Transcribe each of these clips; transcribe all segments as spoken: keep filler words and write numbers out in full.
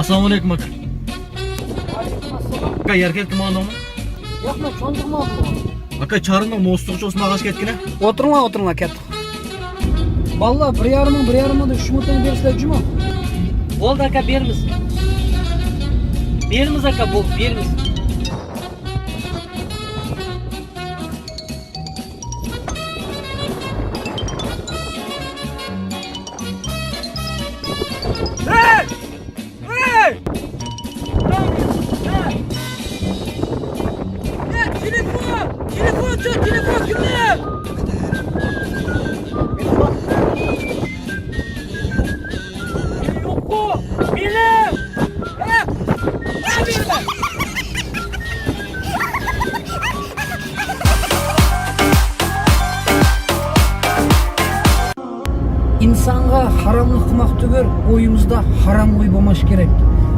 ئەسسالامۇئەلەيكۇم ئاكا. ئاكا، يەر كەتتىمۇ ئاندىمۇ؟ ياق، مەن چوڭ چىقماپتىمەن. ئاكا، چارىنىڭ موسىقى چوسما ئاغاچ كەتكىنە. ئولتۇرۇڭلار، ئولتۇرۇڭلار، كەتتۇق. بالىلار، بىر يارىمىڭ، بىر يارىمىڭدا ئۈچ مىڭ تەڭگە بېرىسىلەر جۇمۇ. بولدى ئاكا، بېرىمىز. بېرىمىز ئاكا، بولدى، بېرىمىز. ھەي! ھەي! ھەي! تېلېفون! تېلېفون، چوت تېلېفون كىمدە؟ يوققۇ! مېنىڭ! ھە؟ ھە، بېرىمەن! ئىنسانغا ھاراملىق قىلماق تۈگۈل، ئويىمىزدا ھارام ئوي بولماش كېرەك.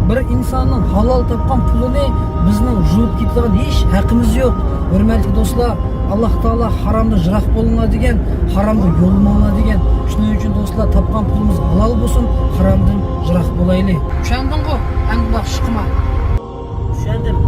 بىر ئىنساننىڭ ھالال تاپقان پۇلىنى بىزنىڭ يۇلۇپ كېتىدىغان ھېچ ھەققىمىز يوق. ھۆرمەتلىك دوستلار، ئاللاھ تائالا ھارامدىن يىراق بولۇڭلار دېگەن، ھارامغا يولىماڭلار دېگەن. شۇنىڭ ئۈچۈن دوستلار، تاپقان پۇلىمىز ھالال بولسۇن، ھارامدىن يىراق بولايلى. چۈشەندىڭغۇ؟ ئەمدى ئۇنداق ئىش قىلما. چۈشەندىم.